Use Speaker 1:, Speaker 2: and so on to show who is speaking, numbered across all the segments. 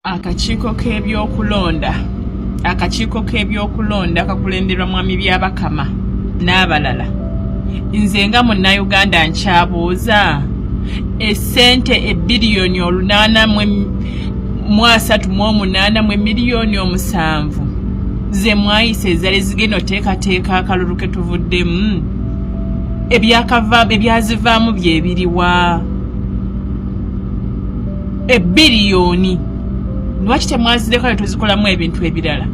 Speaker 1: Akakiiko k'ebyokulonda. Akakiiko k'ebyokulonda kakulemberwa Mwami Byabakama n'abalala. Nze nga Munnayuganda nkyabuuza, essente ebbiliyoni olunaana mu asatu mu omunaana mu emiliyoni omusanvu ze mwayisa ezaali zigenda oteekateeka akalulu ke tuvuddemu, ebyazivaamu bye biriwa? Ebbiliyoni lwaki temwazireka ne tuzikolamu ebintu ebirala?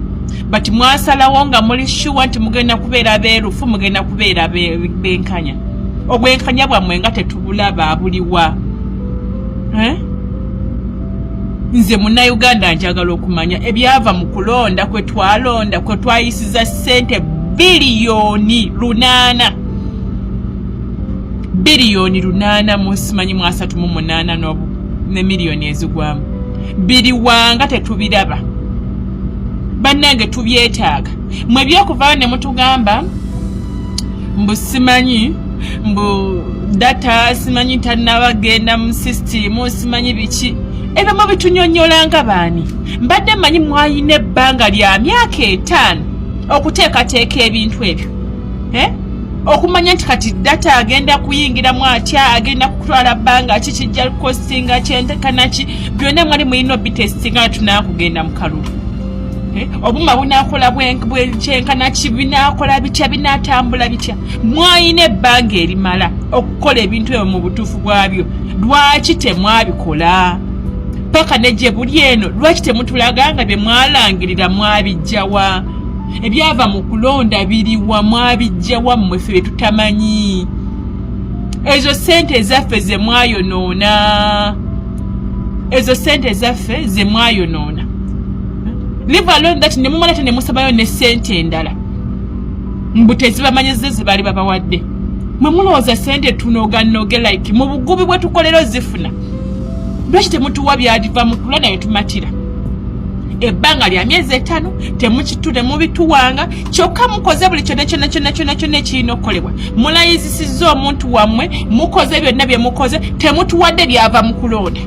Speaker 1: But mwasalawo nga muli sure nti mugenda kubeera beerufu, mugenda kubeera benkanya. Obwenkanya bwammwe nga tetubulaba, buliwa, eh? Nze Munnayuganda njagala okumanya ebyava mu kulonda kwe twalonda, kwe twayisiza ssente biliyoni 8, biliyoni 8 mu simanyi mu 38 ne miliyoni ezigwamu. Biriwanga tetubiraba. Bannange, tubyetaaga. Mwe byokuvaayo ne mutugamba mbu simanyi, mbu data simanyi tannabagenda mu sisitimu, simanyi biki, ebyo mubitunyonnyola nga baani? Mbadde mmanyi mwayina ebbanga lya myaka 5 okuteekateeka ebintu ebyo, eh? Okumanya nti kati data agenda kuyingiramu atya, agenda kutwala bbanga ki, kijja kukostinga kyenkanaki, byonna mwali mulina obitestinga nga tunakugenda mu kalulu, eh? Obuma bunakola kyenkanaki, binakola bitya, binatambula bitya? Mwayina ebbanga erimala okukola ebintu ebyo mu butuufu bwabyo. Lwaki temwabikola paka ne gye buli eno? Lwaki temutulaga nga bye mwalangirira mwabijjawa? Ebyava mu kulonda biriwa? Mwabijjawa mmwe ffe bye tutamanyi? Ezo sente ezaffe ze mwayonoona, ezo sente ezaffe ze mwayonoona, leave alone that, ne mumala te ne musabayo ne sente endala mbu tezibamanyize ze baali babawadde. Mwe mulowooza sente tunoganoge like mu bugubi bwe tukolera ozifuna? Lwaki temutuwa byadiva mu kulwa naye tumatira ebbanga lya myezi 5? Temukitu, temubituwanga. Kyokka mukoze buli kyonna kyonna kyonna kyonna kyonna ekirina okukolebwa, mulayizisizza omuntu wammwe, mukoze byonna bye mukoze, temutuwadde byava mu kulonda.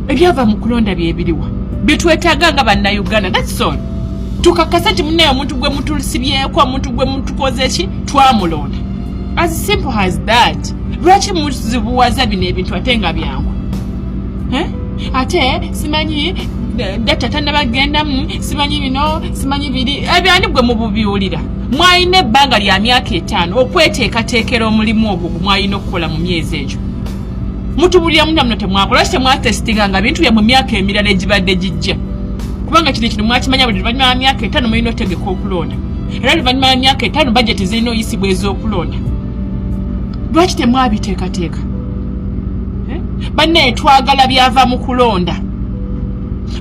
Speaker 1: Ebyava mu kulonda byebiriwa byetwetaaga nga Bannayuganda? That's all. Tukakase nti munaye omuntu gwe mutusibyeko, omuntu gwe mutukoze ki, twamulonda. As simple as that. Lwaki muzibuwaza bino ebintu ate nga byangu, eh? Ate simanyi data tannabagendamu, simanyi bino, simanyi biri, ebyani gwe mububiwulira? Mwalina ebbanga lya myaka 5 okweteekateekera omulimu ogwo gwe mwalina okukola mu myezi egyo. Mutubulira muna muno temwakola. Lwaki temwatesitinga nga bintu byammwe myaka emirala egibadde gijja? Kubanga kino mwakimanya, buli luvannyuma lwa myaka 5 mulina otegeka okulonda, era luvannyuma lwa myaka 5 bajeti zirina oyisibwa ez'okulonda. Lwaki temwabiteekateeka, eh? Bannaye, twagala byava mu kulonda.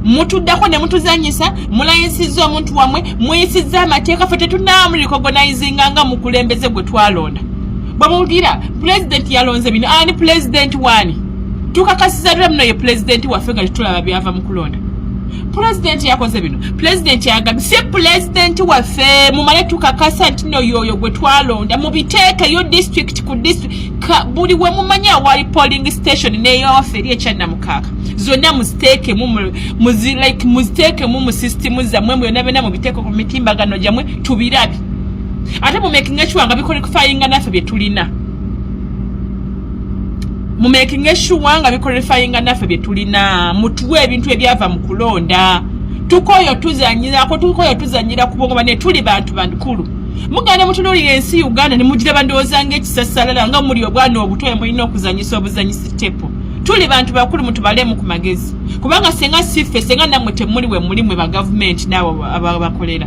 Speaker 1: Mutuddako ne mutuzanyisa. Mulayisizza omuntu wammwe, muyisizza amateeka, ffe tetunaamurecognizinga nga mukulembeze gwe twalonda. Bwe pulezidenti yalonze bino, ani pulezidenti waani? Tukakasiza tula muno ye pulezidenti waffe nga tetulaba byava mu kulonda. Pulezidenti yakoze bino, pulezidenti yagambye, si pulezidenti waffe. Mumale tukakasa nti no yoyo gwe twalonda. Mubiteekeyo district ku district, buli we mumanyi awali polling station, neyowaffe eri ekyannamukaaga, zonna muziteekemu, like muziteekemu mu system zammwe byonna byonna, mubiteeke ku mitimbagano gyammwe tubirabe. Ate mumakinga sure nga biqualifyinga naffe bye tulina, mumakinga sure nga biqualifyinga naffe bye tulina. Mutuwe ebintu ebyava mu kulonda. Tukoyo tuzanyirako, tukoyo tuzanyira ku bwongo bane. Tuli bantu bakulu. Mugenda mutunuulira ensi Uganda ne mugiraba, ndowooza ng'ekisasalala nga muli obwana obuto mulina okuzanyisa obuzanyisi tepo. Tuli bantu bakulu, mutubalemu ku magezi, kubanga senga siffe, senga nammwe temuli we muli mwe bagavumenti naabo ababakolera.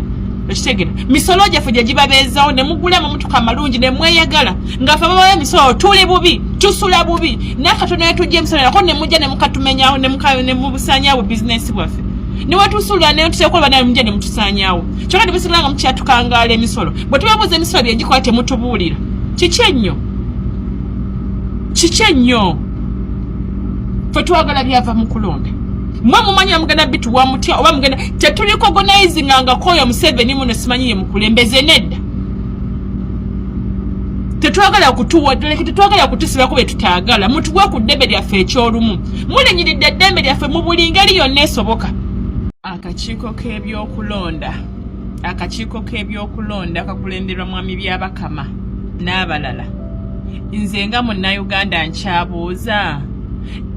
Speaker 1: Okitegera, misolo gyaffe gye gibabeezawo ne mugula amamotoka amalungi ne mweyagala, nga ffe ababayo emisolo tuli bubi, tusula bubi. Nakatono yetujja emisolo nako ne mujja ne mukatumenyawo ne mubusanyawo bizinesi bwaffe newetusula netutekola naye mujja ne mutusanyawo. Kyokka nemusigala nga mukyatukangaala emisolo. Bwe tubabuuza emisolo byegikola, temutubuulira. Kiki ennyo? Kiki ennyo? Fe twagala byava mu kulonda. Mwe mumanyi mugenda bituwa mutya oba mugenda teturecognizinga nga koyo Museveni muno simanyi ye mukulembeze. Nedda. Tetwagala kutuwa, tetwagala kutusibako bye tutaagala. Mutuwe ku ddembe lyaffe ekyolumu. Mulinyiridde eddembe lyaffe mu buli ngeri yonna esoboka. Akakiiko k'ebyokulonda, akakiiko k'ebyokulonda kakulemberwa Mwami Byabakama n'abalala. Nze nga Munnayuganda nkyabuuza,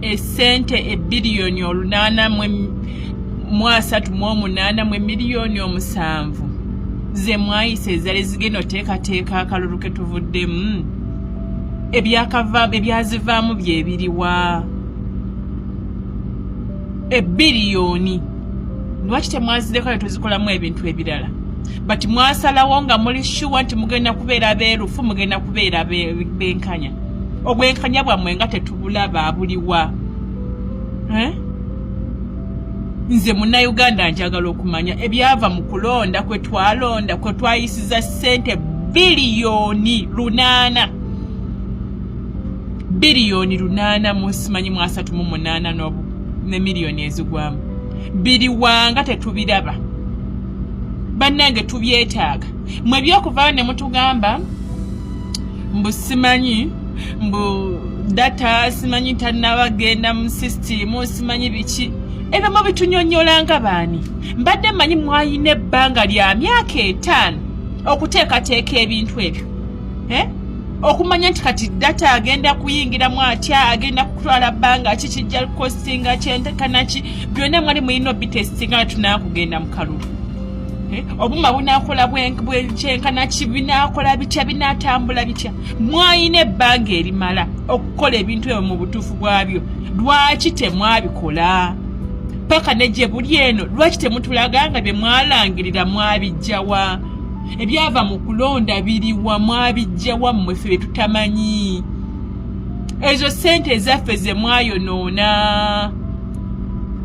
Speaker 1: essente ebbiliyoni 838 mu 7 ze mwayisa ezaali zigenda oteekateeka akalulu ke tuvuddemu, ebyakava ebyazivaamu byebiriwa? Ebbiliyoni lwaki temwazirekayo tuzikolamu ebintu ebirala? But mwasalawo nga muli sure nti mugenda kubeera beerufu, mugenda kubeera benkanya. Obwenkanya bwammwe nga tetubulaba, buliwa, eh? Nze Munnayuganda njagala okumanya ebyava mu kulonda kwe twalonda, kwe twayisiza ssente biliyoni 8, biliyoni 8 mu simanyi mu 38 ne miliyoni ezigwamu, biriwanga tetubiraba. Bannange, tubyetaaga. Mwe ebyokuvaayo ne mutugamba mbu simanyi, mbu data simanyi tannabagenda mu sisitimu, simanyi biki, ebyo mubitunyonnyola nga baani? Mbadde mmanyi mwayina ebbanga lya myaka 5 okuteekateeka ebintu ebyo, eh? Okumanya nti kati data agenda kuyingiramu atya, agenda kutwala bbanga ki, kijja kukostinga kyenkanaki, byonna mwali mulina obitestinga nga tunakugenda mu kalulu. Eh, obuma bunakola kyenkana ki, binakola bitya, binatambula bitya? Mwayina ebbanga erimala okukola ebintu ebyo mu butuufu bwabyo. Lwaki temwabikola paka ne gye buli eno? Lwaki temutulaga nga bye mwalangirira mwabijjawa? Ebyava mu kulonda biriwa? Mwabijjawa mmwe ffe bye tutamanyi? Ezo sente ezaffe ze mwayonoona,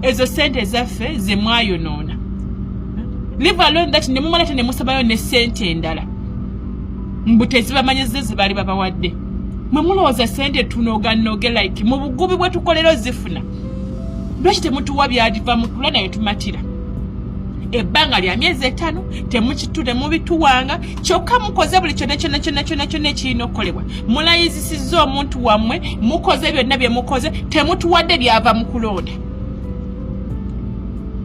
Speaker 1: ezo sente ezaffe ze mwayonoona, leave alone that ne mumala te ne musabayo ne sente endala mbu tezibamanyize ze baali babawadde. Mwe mulowooza sente tunoganoge like mu bugubi bwe tukolera ozifuna? Lwaki temutuwa byadiva mu kula naye tumatira ebbanga lya myezi 5? Temukitu, temubituwanga. Kyokka mukoze buli kyonna kyonna kyonna kyonna kyonna ekirina okukolebwa, mulayizisizza omuntu wammwe, mukoze byonna bye mukoze, temutuwadde byava mu kulonda.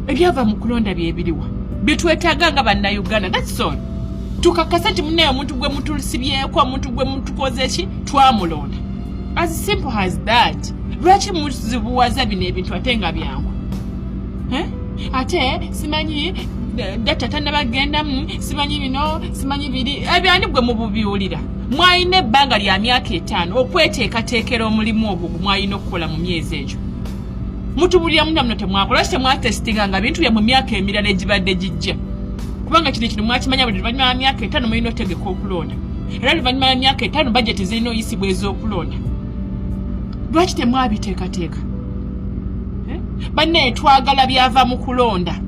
Speaker 1: Ebyava mu kulonda byebiriwa byetwetaaga nga Bannayuganda? That's all. Tukakase nti munaye omuntu gwe mutusibyeko, omuntu gwe mutukoze ki, twamulonda. As simple as that. Lwaki muzibuwaza bino ebintu ate nga byangu, eh? Ate simanyi data tannabagendamu, simanyi bino, simanyi biri, ebyani gwe mububiwulira? Mwalina ebbanga lya myaka 5 okweteekateekera omulimu ogwo gwe mwalina okukola mu myezi egyo. Mutubulira muna muno temwakola. Lwaki temwatesitinga nga bintu bya mu myaka emirala egibadde gijja? Kubanga kino kino mwakimanya, buli luvannyuma lwa myaka 5 mulina otegeka okulonda, era luvannyuma lwa myaka 5 bajeti zirina oyisibwa ez'okulonda. Lwaki temwabiteekateeka, eh? Bannaye, twagala byava mu kulonda.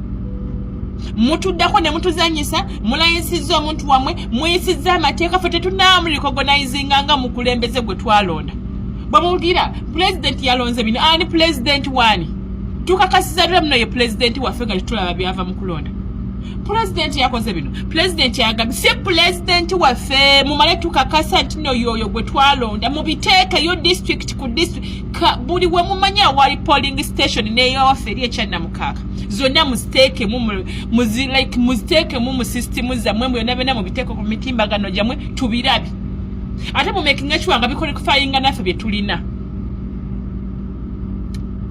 Speaker 1: Mutuddako ne mutuzanyisa. Mulayisizza omuntu wammwe, muyisizza amateeka, ffe tetunaamurecognizinga nga mukulembeze gwe twalonda. Bwe mubwira pulezidenti yalonze bino, ani pulezidenti waani? Tukakasiza lwe muno ye pulezidenti waffe nga tetulaba byava mu kulonda. Pulezidenti yakoze bino, pulezidenti yagambye, si pulezidenti waffe. Mumale tukakasa nti no yoyo gwe twalonda. Mubiteekeyo district ku district, buli we mumanyi awali polling station, neyawaffe eri ekyannamukaaga, zonna muziteekemu, like muziteekemu mu system zammwe byonna byonna, mubiteeke ku mitimbagano gyammwe tubirabe. Ate mumakinga sure nga biqualifyinga naffe bye tulina.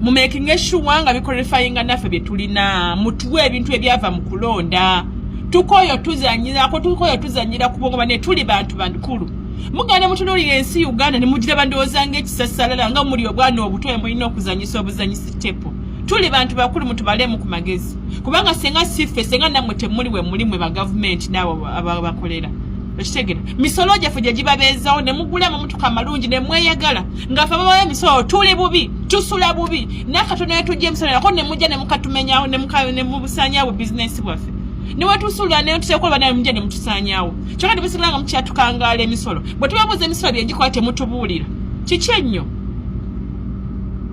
Speaker 1: Mumakinga sure nga biqualifyinga naffe bye tulina. Mutuwe ebintu ebyava mu kulonda. Tukoyo tuzanyirako, tukoyo tuzanyira ku bwongo bane. Tuli bantu bakulu. Mugenda mutunuulira ensi Uganda ne mugiraba, ndowooza ng'ekisasalala nga muli obwana obuto mulina okuzanyisa obuzanyisi tepo. Tuli bantu bakulu, mutubalemu ku magezi, kubanga senga si ffe, senga nammwe temuli we muli, mwe bagavumenti naabo ababakolera. Ekitegera misolo gyaffe gye gibabeezawo ne mugula amamotoka amalungi ne mweyagala, nga ffe ababayo emisolo tuli bubi, tusula bubi, n'akatono ne tujja emisolo nako ne mujja ne mukatumenyawo ne mubusaanyaawo bizinensi bwaffe ne wetusula ne tutekola naye mujja ne mutusaanyaawo. Kyokka temusigala nga mukyatukangaala emisolo. Bwe tubabuuza emisolo byegikola, temutubuulira. Kiki ennyo?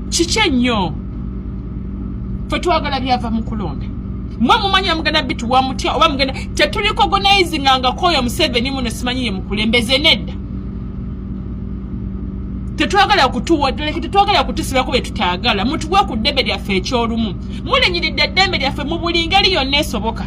Speaker 1: Kiki ennyo? Ffe twagala byava mu kulonda. Mwe mumanya mugenda bituwa mutya oba mugenda teturecognizinga nga koyo Museveni muno simanyi ye mukulembeze. Nedda. Tetwagala kutuwa, tetwagala kutusibako bye tutaagala. Mutuwe ku ddembe lyaffe ekyolumu. Mulinyiridde eddembe lyaffe mu buli ngeri yonna esoboka.